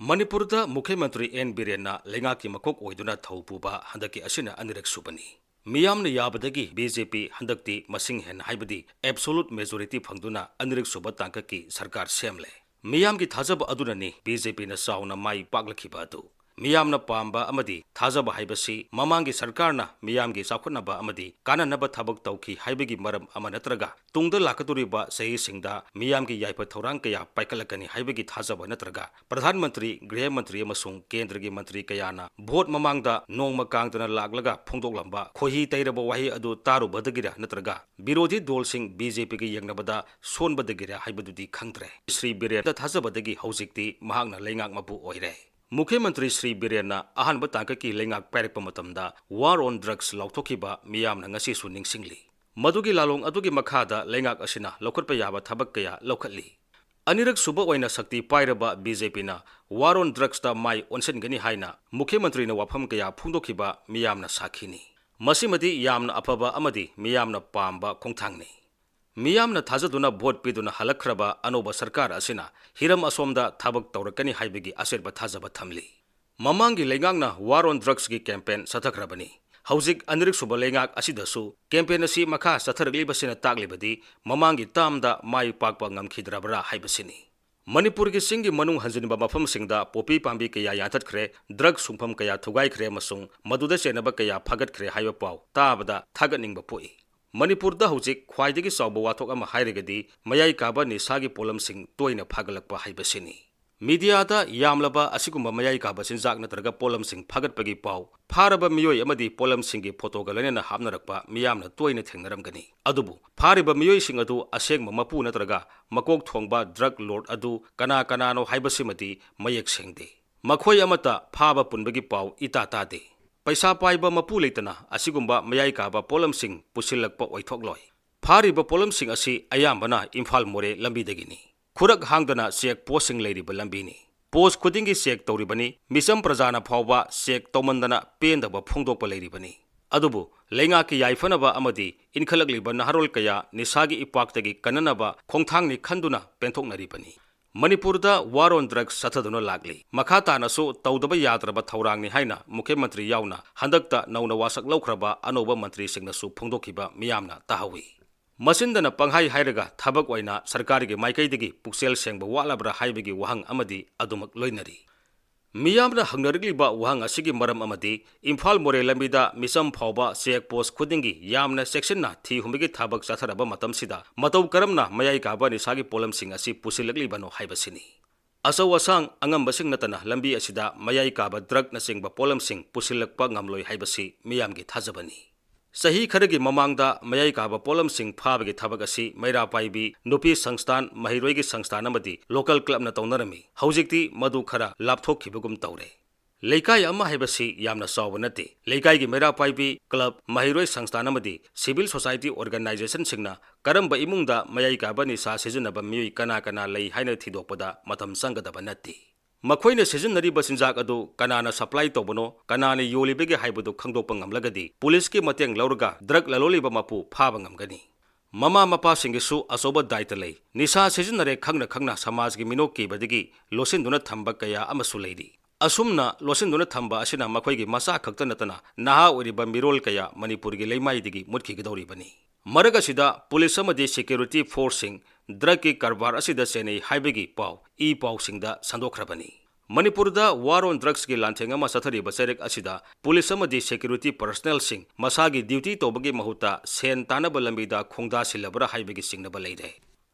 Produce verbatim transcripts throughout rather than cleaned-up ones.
ꯃꯅꯤꯄꯨꯔꯗ ꯃꯨꯈ꯭ꯌ ꯃꯟꯇ꯭ꯔꯤ ꯑꯦꯟ ꯕꯤꯔꯦꯟꯅ ꯂꯩꯉꯥꯛꯀꯤ ꯃꯀꯣꯛ ꯑꯣꯏꯗꯨꯅ ꯊꯧ ꯄꯨꯕ ꯍꯟꯗꯛꯀꯤ ꯑꯁꯤꯅ ꯑꯅꯤꯔꯛ ꯁꯨꯕꯅꯤ꯫ ꯃꯤꯌꯥꯝꯅ ꯌꯥꯕꯗꯒꯤ ꯕꯤ ꯖꯦ ꯄꯤ ꯍꯟꯗꯛꯇꯤ ꯃꯁꯤꯡ ꯍꯦꯟ, ꯍꯥꯏꯕꯗꯤ absolute majority ꯐꯪꯗꯨꯅ ꯑꯅꯤꯔꯛ ꯁꯨꯕ ꯇꯥꯡꯀꯛꯀꯤ ꯁꯔꯀꯥꯔ ꯁꯦꯝꯂꯦ꯫ ꯃꯤꯌꯥꯝꯒꯤ ꯊꯥꯖꯕ ꯑꯗꯨꯅꯅꯤ ꯕꯤ ꯖꯦ ꯄꯤꯅ ꯆꯥꯎꯅ ꯃꯥꯏ ꯄꯥꯛꯂꯛꯈꯤꯕ ꯑꯗꯨ꯫ ꯃꯤꯌꯥꯝꯅ ꯄꯥꯝꯕ ꯑꯃꯗꯤ ꯊꯥꯖꯕ ꯍꯥꯏꯕꯁꯤ ꯃꯃꯥꯡꯒꯤ ꯁꯔꯀꯥꯔꯅ ꯃꯤꯌꯥꯝꯒꯤ ꯆꯥꯎꯈꯠꯅꯕ ꯑꯃꯗꯤ ꯀꯥꯟꯅꯅꯕ ꯊꯕꯛ ꯇꯧꯈꯤ ꯍꯥꯏꯕꯒꯤ ꯃꯔꯝ ꯑꯃ ꯅꯠꯇ꯭ꯔꯒ ꯇꯨꯡꯗ ꯂꯥꯛꯀꯗꯧꯔꯤꯕ ꯆꯍꯤꯁꯤꯡꯗ ꯃꯤꯌꯥꯝꯒꯤ ꯌꯥꯏꯐ ꯊꯧꯔꯥꯡ ꯀꯌꯥ ꯄꯥꯏꯈꯠꯂꯛꯀꯅꯤ ꯍꯥꯏꯕꯒꯤ ꯊꯥꯖꯕ ꯅꯠꯇ꯭ꯔꯒ ꯄ꯭ꯔꯙꯥꯟ ꯃꯟꯇ꯭ꯔꯤ, ꯒ꯭ꯔꯤꯍ ꯃꯟꯇ꯭ꯔꯤ ꯑꯃꯁꯨꯡ ꯀꯦꯟꯗ꯭ꯔꯒꯤ ꯃꯟꯇ꯭ꯔꯤ ꯀꯌꯥꯅ ꯚꯣꯠ ꯃꯃꯥꯡꯗ ꯅꯣꯡꯃ ꯀꯥꯡꯗꯅ ꯂꯥꯛꯂꯒ ꯐꯣꯡꯗꯣꯛꯂꯝꯕ ꯈꯣꯏꯍꯤ ꯇꯩꯔꯕ ꯋꯥꯍꯩ ꯑꯗꯨ ꯇꯥꯔꯨꯕꯗꯒꯤꯔ ꯅꯠꯇ꯭ꯔꯒ ꯕꯤꯔꯣꯙꯤ ꯗꯣꯜꯁꯤꯡ ꯕꯤ ꯖꯦ ꯄꯤꯒ ꯌꯦꯡꯅꯕꯗ ꯁꯣꯟꯕꯗꯒꯤꯔ ꯍꯥꯏꯕꯗꯨꯗꯤ ꯈꯪꯗ꯭ꯔꯦ꯫ ꯁ꯭ꯔꯤ ꯕꯤꯔꯦꯟꯗ ꯊꯥꯖꯕꯗꯒꯤ ꯍꯧꯖꯤꯛꯇꯤ ꯃꯍꯥꯛꯅ ꯂꯩꯉꯥꯛ ꯃꯄꯨ ꯑꯣꯏꯔꯦ꯫ ꯃꯨꯈ꯭ꯌ ꯃꯟꯇ꯭ꯔꯤ ꯁ꯭ꯔꯤ ꯕꯤꯔꯦꯟꯅ ꯑꯍꯥꯟꯕ ꯇꯥꯡꯀꯛꯀꯤ ꯂꯩꯉꯥꯛ ꯄꯥꯏꯔꯛꯄ ꯃꯇꯝꯗ war on drugs ꯂꯥꯎꯊꯣꯛꯈꯤꯕ ꯃꯤꯌꯥꯝꯅ ꯉꯁꯤꯁꯨ ꯅꯤꯡꯁꯤꯡꯂꯤ꯫ ꯃꯗꯨꯒꯤ ꯂꯥꯂꯣꯡ ꯑꯗꯨꯒꯤ ꯃꯈꯥꯗ ꯂꯩꯉꯥꯛ ꯑꯁꯤꯅ ꯂꯧꯈꯠꯄ ꯌꯥꯕ ꯊꯕꯛ ꯀꯌꯥ ꯂꯧꯈꯠꯂꯤ꯫ ꯑꯅꯤꯔꯛ ꯁꯨꯕ ꯑꯣꯏꯅ ꯁꯛꯇꯤ ꯄꯥꯏꯔꯕ ꯕꯤ ꯖꯦ ꯄꯤꯅ war on drugsꯇ ꯃꯥꯏ ꯑꯣꯟꯁꯤꯟꯒꯅꯤ ꯍꯥꯏꯅ ꯃꯨꯈ꯭ꯌ ꯃꯟꯇ꯭ꯔꯤꯅ ꯋꯥꯐꯝ ꯀꯌꯥ ꯐꯣꯡꯗꯣꯛꯈꯤꯕ ꯃꯤꯌꯥꯝꯅ ꯁꯥꯈꯤꯅꯤ꯫ ꯃꯁꯤꯃꯗꯤ ꯌꯥꯝꯅ ꯑꯐꯕ ꯑꯃꯗꯤ ꯃꯤꯌꯥꯝꯅ ꯄꯥꯝꯕ ꯈꯣꯡꯊꯥꯡꯅꯤ꯫ ꯃꯤꯌꯥꯝꯅ ꯊꯥꯖꯗꯨꯅ ꯚꯣꯠ ꯄꯤꯗꯨꯅ ꯍꯜꯂꯛꯈ꯭ꯔꯕ ꯑꯅꯧꯕ ꯁꯔꯀꯥꯔ ꯑꯁꯤꯅ ꯍꯤꯔꯝ ꯑꯁꯣꯝꯗ ꯊꯕꯛ ꯇꯧꯔꯛꯀꯅꯤ ꯍꯥꯏꯕꯒꯤ ꯑꯆꯦꯠꯄ ꯊꯥꯖꯕ ꯊꯝꯂꯤ꯫ ꯃꯃꯥꯡꯒꯤ ꯂꯩꯉꯥꯛꯅ war on drugsꯀꯤ campaign ꯆꯠꯊꯈ꯭ꯔꯕꯅꯤ꯫ ꯍꯧꯖꯤꯛ ꯑꯅꯤꯔꯛ ꯁꯨꯕ ꯂꯩꯉꯥꯛ ꯑꯁꯤꯗꯁꯨ campaign ꯑꯁꯤ ꯃꯈꯥ ꯆꯠꯊꯔꯛꯂꯤꯕꯁꯤꯅ ꯇꯥꯛꯂꯤꯕꯗꯤ ꯃꯃꯥꯡꯒꯤ termꯗ ꯃꯥꯏ ꯄꯥꯛꯄ ꯉꯝꯈꯤꯗ꯭ꯔꯕ꯭ꯔꯥ ꯍꯥꯏꯕꯁꯤꯅꯤ꯫ ꯃꯅꯤꯄꯨꯔꯒꯤ ꯆꯤꯡꯒꯤ ꯃꯅꯨꯡ ꯍꯟꯖꯤꯟꯕ ꯃꯐꯝꯁꯤꯡꯗ ꯄꯣꯄꯤ ꯄꯥꯝꯕꯤ ꯀꯌꯥ ꯌꯥꯟꯊꯠꯈ꯭ꯔꯦ, drug ꯁꯨꯡꯐꯝ ꯀꯌꯥ ꯊꯨꯒꯥꯏꯈ꯭ꯔꯦ ꯑꯃꯁꯨꯡ ꯃꯗꯨꯗ ꯆꯦꯟꯅꯕ ꯀꯌꯥ ꯐꯥꯒꯠꯈ꯭ꯔꯦ ꯍꯥꯏꯕ ꯄꯥꯎ ꯇꯥꯕꯗ ꯊꯥꯒꯠꯅꯤꯡꯕ ꯄꯣꯛꯏ꯫ ꯃꯅꯤꯄꯨꯔꯗ ꯍꯧꯖꯤꯛ ꯈ꯭ꯋꯥꯏꯗꯒꯤ ꯆꯥꯎꯕ ꯋꯥꯊꯣꯛ ꯑꯃ ꯍꯥꯏꯔꯒꯗꯤ ꯃꯌꯥꯏ ꯀꯥꯕ ꯅꯤꯁꯥꯒꯤ ꯄꯣꯠꯂꯝꯁꯤꯡ ꯇꯣꯏꯅ ꯐꯥꯒꯠꯂꯛꯄ ꯍꯥꯏꯕꯁꯤꯅꯤ꯫ Mediaꯗ ꯌꯥꯝꯂꯕ ꯑꯁꯤꯒꯨꯝꯕ ꯃꯌꯥꯏ ꯀꯥꯕ ꯆꯤꯟꯖꯥꯛ ꯅꯠꯇ꯭ꯔꯒ ꯄꯣꯠꯂꯝꯁꯤꯡ ꯐꯥꯒꯠꯄꯒꯤ ꯄꯥꯎ, ꯐꯥꯔꯕ ꯃꯤꯑꯣꯏ ꯑꯃꯗꯤ ꯄꯣꯠꯂꯝꯁꯤꯡꯒꯤ photoꯒ ꯂꯣꯏꯅꯅ ꯍꯥꯞꯅꯔꯛꯄ ꯃꯤꯌꯥꯝꯅ ꯇꯣꯏꯅ ꯊꯦꯡꯅꯔꯝꯒꯅꯤ꯫ ꯑꯗꯨꯕꯨ ꯐꯥꯔꯤꯕ ꯃꯤꯑꯣꯏꯁꯤꯡ ꯑꯗꯨ ꯑꯁꯦꯡꯕ ꯃꯄꯨ ꯅꯠꯇ꯭ꯔꯒ ꯃꯀꯣꯛ ꯊꯣꯡꯕ drug lord ꯑꯗꯨ ꯀꯅꯥ ꯀꯅꯥꯅꯣ ꯍꯥꯏꯕꯁꯤꯃꯗꯤ ꯃꯌꯦꯛ ꯁꯦꯡꯗꯦ꯫ ꯃꯈꯣꯏ ꯑꯃꯠꯇ ꯐꯥꯕ ꯄꯨꯟꯕꯒꯤ ꯄꯥꯎ ꯏꯇꯥ ꯇꯥꯗꯦ꯫ ꯄꯩꯁꯥ ꯄꯥꯏꯕ ꯃꯄꯨ ꯂꯩꯇꯅ ꯑꯁꯤꯒꯨꯝꯕ ꯃꯌꯥꯏ ꯀꯥꯕ ꯄꯣꯠꯂꯝꯁꯤꯡ ꯄꯨꯁꯤꯜꯂꯛꯄ ꯑꯣꯏꯊꯣꯛꯂꯣꯏ꯫ ꯐꯥꯔꯤꯕ ꯄꯣꯠꯂꯝꯁꯤꯡ ꯑꯁꯤ ꯑꯌꯥꯝꯕꯅ ꯏꯝꯐꯥꯜ ꯃꯣꯔꯦ ꯂꯝꯕꯤꯗꯒꯤꯅꯤ꯫ ꯈꯨꯔꯛ ꯍꯥꯡꯗꯅ check postꯁꯤꯡ ꯂꯩꯔꯤꯕ ꯂꯝꯕꯤꯅꯤ꯫ Post ꯈꯨꯗꯤꯡꯒꯤ check ꯇꯧꯔꯤꯕꯅꯤ꯫ ꯃꯤꯆꯝ ꯄ꯭ꯔꯖꯥꯅ ꯐꯥꯎꯕ check ꯇꯧꯃꯟꯗꯅ ꯄꯦꯟꯗꯕ ꯐꯣꯡꯗꯣꯛꯄ ꯂꯩꯔꯤꯕꯅꯤ꯫ ꯑꯗꯨꯕꯨ ꯂꯩꯉꯥꯛꯀꯤ ꯌꯥꯏꯐꯅꯕ ꯑꯃꯗꯤ ꯏꯟꯈꯠꯂꯛꯂꯤꯕ ꯅꯍꯥꯔꯣꯜ ꯀꯌꯥ ꯅꯤꯁꯥꯒꯤ ꯏꯄꯥꯛꯇꯒꯤ ꯀꯟꯅꯅꯕ ꯈꯣꯡꯊꯥꯡꯅꯤ ꯈꯟꯗꯨꯅ ꯄꯦꯟꯊꯣꯛꯅꯔꯤꯕꯅꯤ꯫ ꯃꯅꯤꯄꯨꯔꯗ War on Drugs ꯆꯠꯊꯗꯨꯅ ꯂꯥꯛꯂꯤ꯫ ꯃꯈꯥ ꯇꯥꯅꯁꯨ ꯇꯧꯗꯕ ꯌꯥꯗ꯭ꯔꯕ ꯊꯧꯔꯥꯡꯅꯤ ꯍꯥꯏꯅ ꯃꯨꯈ꯭ꯌ ꯃꯟꯇ꯭ꯔꯤ ꯌꯥꯎꯅ ꯍꯟꯗꯛꯇ ꯅꯧꯅ ꯋꯥꯁꯛ ꯂꯧꯈ꯭ꯔꯕ ꯑꯅꯧꯕ ꯃꯟꯇ꯭ꯔꯤꯁꯤꯡꯅꯁꯨ ꯐꯣꯡꯗꯣꯛꯈꯤꯕ ꯃꯤꯌꯥꯝꯅ ꯇꯥꯍꯧꯏ꯫ ꯃꯆꯤꯟꯗꯅ ꯄꯪꯍꯥꯏ ꯍꯥꯏꯔꯒ ꯊꯕꯛ ꯑꯣꯏꯅ ꯁꯔꯀꯥꯔꯒꯤ ꯃꯥꯏꯀꯩꯗꯒꯤ ꯄꯨꯛꯆꯦꯜ ꯁꯦꯡꯕ ꯋꯥꯠꯂꯕ꯭ꯔꯥ ꯍꯥꯏꯕꯒꯤ ꯋꯥꯍꯪ ꯑꯃꯗꯤ ꯑꯗꯨꯃꯛ ꯂꯣꯏꯅꯔꯤ꯫ ꯃꯤꯌꯥꯝꯅ ꯍꯪꯅꯔꯛꯂꯤꯕ ꯋꯥꯍꯪ ꯑꯁꯤꯒꯤ ꯃꯔꯝ ꯑꯃꯗꯤ ꯏꯝꯐꯥꯜ ꯃꯣꯔꯦ ꯂꯝꯕꯤꯗ ꯃꯤꯆꯝ ꯐꯥꯎꯕ check post ꯈꯨꯗꯤꯡꯒꯤ ꯌꯥꯝꯅ ꯆꯦꯛꯁꯤꯟꯅ ꯊꯤ ꯍꯨꯝꯕꯒꯤ ꯊꯕꯛ ꯆꯠꯊꯔꯕ ꯃꯇꯝꯁꯤꯗ ꯃꯇꯧ ꯀꯔꯝꯅ ꯃꯌꯥꯏ ꯀꯥꯕ ꯅꯤꯁꯥꯒꯤ ꯄꯣꯠꯂꯝꯁꯤꯡ ꯑꯁꯤ ꯄꯨꯁꯤꯜꯂꯛꯂꯤꯕꯅꯣ ꯍꯥꯏꯕꯁꯤꯅꯤ꯫ ꯑꯆꯧ ꯑꯁꯥꯡ ꯑꯉꯝꯕꯁꯤꯡ ꯅꯠꯇꯅ ꯂꯝꯕꯤ ꯑꯁꯤꯗ ꯃꯌꯥꯏ ꯀꯥꯕ drugꯅꯆꯤꯡꯕ ꯄꯣꯠꯂꯝꯁꯤꯡ ꯄꯨꯁꯤꯜꯂꯛꯄ ꯉꯝꯂꯣꯏ ꯍꯥꯏꯕꯁꯤ ꯃꯤꯌꯥꯝꯒꯤ ꯊꯥꯖꯕꯅꯤ꯫ ꯆꯍꯤ ꯈꯔꯒꯤ ꯃꯃꯥꯡꯗ ꯃꯌꯥꯏ ꯀꯥꯕ ꯄꯣꯠꯂꯝꯁꯤꯡ ꯐꯥꯕꯒꯤ ꯊꯕꯛ ꯑꯁꯤ ꯃꯩꯔꯥ ꯄꯥꯏꯕꯤ, ꯅꯨꯄꯤ ꯁꯪꯁꯊꯥꯟ, ꯃꯍꯩꯔꯣꯏꯒꯤ ꯁꯪꯁꯊꯥꯟ ꯑꯃꯗꯤ local clubꯅ ꯇꯧꯅꯔꯝꯃꯤ꯫ ꯍꯧꯖꯤꯛꯇꯤ ꯃꯗꯨ ꯈꯔ ꯂꯥꯞꯊꯣꯛꯈꯤꯕꯒꯨꯝ ꯇꯧꯔꯦ꯫ ꯂꯩꯀꯥꯏ ꯑꯃ ꯍꯥꯏꯕꯁꯤ ꯌꯥꯝꯅ ꯆꯥꯎꯕ ꯅꯠꯇꯦ꯫ ꯂꯩꯀꯥꯏꯒꯤ ꯃꯩꯔꯥ ꯄꯥꯏꯕꯤ, club, ꯃꯍꯩꯔꯣꯏ ꯁꯪꯁꯊꯥꯟ ꯑꯃꯗꯤ civil society organizationꯁꯤꯡꯅ ꯀꯔꯝꯕ ꯏꯃꯨꯡꯗ ꯃꯌꯥꯏ ꯀꯥꯕ ꯅꯤꯁꯥ ꯁꯤꯖꯤꯟꯅꯕ ꯃꯤꯑꯣꯏ ꯀꯅꯥ ꯀꯅꯥ ꯂꯩ ꯍꯥꯏꯅ ꯊꯤꯗꯣꯛꯄꯗ ꯃꯇꯝ ꯆꯪꯒꯗꯕ ꯅꯠꯇꯦ꯫ ꯃꯈꯣꯏꯅ ꯁꯤꯖꯤꯟꯅꯔꯤꯕ ꯆꯤꯟꯖꯥꯛ ꯑꯗꯨ ꯀꯅꯥꯅ supply ꯇꯧꯕꯅꯣ, ꯀꯅꯥꯅ ꯌꯣꯜꯂꯤꯕꯒꯦ ꯍꯥꯏꯕꯗꯨ ꯈꯪꯗꯣꯛꯄ ꯉꯝꯂꯒꯗꯤ ꯄꯨꯂꯤꯁꯀꯤ ꯃꯇꯦꯡ ꯂꯧꯔꯒ drug ꯂꯂꯣꯜꯂꯤꯕ ꯃꯄꯨ ꯐꯥꯕ ꯉꯝꯒꯅꯤ꯫ ꯃꯃꯥ ꯃꯄꯥꯁꯤꯡꯒꯤꯁꯨ ꯑꯆꯧꯕ ꯗꯥꯏꯇ ꯂꯩ꯫ ꯅꯤꯁꯥ ꯁꯤꯖꯤꯟꯅꯔꯦ ꯈꯪꯅ ꯈꯪꯅ ꯁꯃꯥꯖꯒꯤ ꯃꯤꯅꯣꯛ ꯀꯤꯕꯗꯒꯤ ꯂꯣꯠꯁꯤꯟꯗꯨꯅ ꯊꯝꯕ ꯀꯌꯥ ꯑꯃꯁꯨ ꯂꯩꯔꯤ꯫ ꯑꯁꯨꯝꯅ ꯂꯣꯠꯁꯤꯟꯗꯨꯅ ꯊꯝꯕ ꯑꯁꯤꯅ ꯃꯈꯣꯏꯒꯤ ꯃꯆꯥ ꯈꯛꯇ ꯅꯠꯇꯅ ꯅꯍꯥ ꯑꯣꯏꯔꯤꯕ ꯃꯤꯔꯣꯜ ꯀꯌꯥ ꯃꯅꯤꯄꯨꯔꯒꯤ ꯂꯩꯃꯥꯏꯗꯒꯤ ꯃꯨꯠꯈꯤꯒꯗꯧꯔꯤꯕꯅꯤ꯫ ꯃꯔꯛ ꯑꯁꯤꯗ ꯄꯨꯂꯤꯁ ꯑꯃꯗꯤ security forceꯁꯤꯡ drugꯀꯤ ꯀꯔꯕꯥꯔ ꯑꯁꯤꯗ ꯆꯦꯟꯅꯩ ꯍꯥꯏꯕꯒꯤ ꯄꯥꯎ ꯏ ꯄꯥꯎꯁꯤꯡꯗ ꯁꯟꯗꯣꯛꯈ꯭ꯔꯕꯅꯤ꯫ ꯃꯅꯤꯄꯨꯔꯗ War on Drugsꯀꯤ ꯂꯥꯟꯊꯦꯡ ꯑꯃ ꯆꯠꯊꯔꯤꯕ ꯆꯩꯔꯛ ꯑꯁꯤꯗ ꯄꯨꯂꯤꯁ ꯑꯃꯗꯤ security personnelꯁꯤꯡ ꯃꯁꯥꯒꯤ duty ꯇꯧꯕꯒꯤ ꯃꯍꯨꯠꯇ ꯁꯦꯟ ꯇꯥꯅꯕ ꯂꯝꯕꯤꯗ ꯈꯣꯡꯗꯥꯁꯤꯜꯂꯕ꯭ꯔꯥ ꯍꯥꯏꯕꯒꯤ ꯆꯤꯡꯅꯕ ꯂꯩꯔꯦ꯫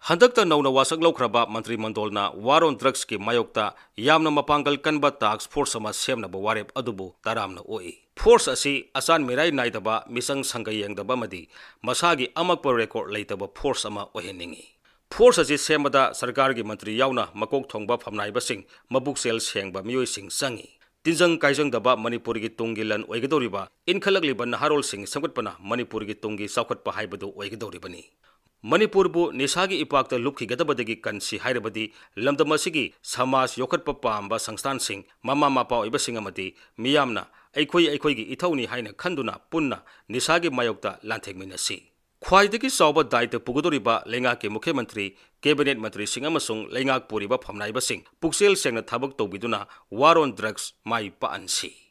ꯍꯟꯗꯛꯇ ꯅꯧꯅ ꯋꯥꯁꯛ ꯂꯧꯈ꯭ꯔꯕ ꯃꯟꯇ꯭ꯔꯤ ꯃꯟꯗꯣꯜꯅ War on Drugsꯀꯤ ꯃꯥꯌꯣꯛꯇ ꯌꯥꯝꯅ ꯃꯄꯥꯡꯒꯜ ꯀꯟꯕ task force ꯑꯃ ꯁꯦꯝꯅꯕ ꯋꯥꯔꯦꯞ ꯑꯗꯨꯕꯨ ꯇꯔꯥꯝꯅ ꯑꯣꯛꯏ꯫ Force ꯑꯁꯤ ꯑꯆꯥꯟ ꯃꯤꯔꯥꯏ ꯅꯥꯏꯗꯕ, ꯃꯤꯆꯪ ꯁꯪꯒ ꯌꯦꯡꯗꯕ ꯑꯃꯗꯤ ꯃꯁꯥꯒꯤ ꯑꯃꯛꯄ record ꯂꯩꯇꯕ force ꯑꯃ ꯑꯣꯏꯍꯟꯅꯤꯡꯏ꯫ Force ꯑꯁꯤ ꯁꯦꯝꯕꯗ ꯁꯔꯀꯥꯔꯒꯤ ꯃꯟꯇ꯭ꯔꯤ ꯌꯥꯎꯅ ꯃꯀꯣꯛ ꯊꯣꯡꯕ ꯐꯝꯅꯥꯏꯕꯁꯤꯡ, ꯃꯕꯨꯛꯆꯦꯜ ꯁꯦꯡꯕ ꯃꯤꯑꯣꯏꯁꯤꯡ ꯆꯪꯏ꯫ ꯇꯤꯟꯖꯪ ꯀꯥꯏꯖꯪꯗꯕ ꯃꯅꯤꯄꯨꯔꯒꯤ ꯇꯨꯡꯒꯤ ꯂꯟ ꯑꯣꯏꯒꯗꯧꯔꯤꯕ ꯏꯟꯈꯠꯂꯛꯂꯤꯕ ꯅꯍꯥꯔꯣꯜꯁꯤꯡ ꯁꯦꯝꯒꯠꯄꯅ ꯃꯅꯤꯄꯨꯔꯒꯤ ꯇꯨꯡꯒꯤ ꯆꯥꯎꯈꯠꯄ ꯍꯥꯏꯕꯗꯨ ꯑꯣꯏꯒꯗꯧꯔꯤꯕꯅꯤ꯫ ꯃꯅꯤꯄꯨꯔꯕꯨ ꯅꯤꯁꯥꯒꯤ ꯏꯄꯥꯛꯇ ꯂꯨꯞꯈꯤꯒꯗꯕꯗꯒꯤ ꯀꯟꯁꯤ ꯍꯥꯏꯔꯕꯗꯤ ꯂꯝꯗꯝ ꯑꯁꯤꯒꯤ ꯁꯃꯥꯖ ꯌꯣꯛꯈꯠꯄ ꯄꯥꯝꯕ ꯁꯪꯁꯊꯥꯟꯁꯤꯡ, ꯃꯃꯥ ꯃꯄꯥ ꯑꯣꯏꯕꯁꯤꯡ ꯑꯃꯗꯤ ꯃꯤꯌꯥꯝꯅ ꯑꯩꯈꯣꯏ ꯑꯩꯈꯣꯏꯒꯤ ꯏꯊꯧꯅꯤ ꯍꯥꯏꯅ ꯈꯟꯗꯨꯅ ꯄꯨꯟꯅ ꯅꯤꯁꯥꯒꯤ ꯃꯥꯌꯣꯛꯇ ꯂꯥꯟꯊꯦꯡꯃꯤꯟꯅꯁꯤ꯫ ꯈ꯭ꯋꯥꯏꯗꯒꯤ ꯆꯥꯎꯕ ꯗꯥꯏꯇ ꯄꯨꯒꯗꯧꯔꯤꯕ ꯂꯩꯉꯥꯛꯀꯤ ꯃꯨꯈ꯭ꯌ ꯃꯟꯇ꯭ꯔꯤ, ꯀꯦꯕꯤꯅꯦꯠ ꯃꯟꯇ꯭ꯔꯤꯁꯤꯡ ꯑꯃꯁꯨꯡ ꯂꯩꯉꯥꯛ ꯄꯨꯔꯤꯕ ꯐꯝꯅꯥꯏꯕꯁꯤꯡ ꯄꯨꯛꯆꯦꯜ ꯁꯦꯡꯅ ꯊꯕꯛ ꯇꯧꯕꯤꯗꯨꯅ war on drugs ꯃꯥꯏ ꯄꯥꯛꯍꯟꯁꯤ꯫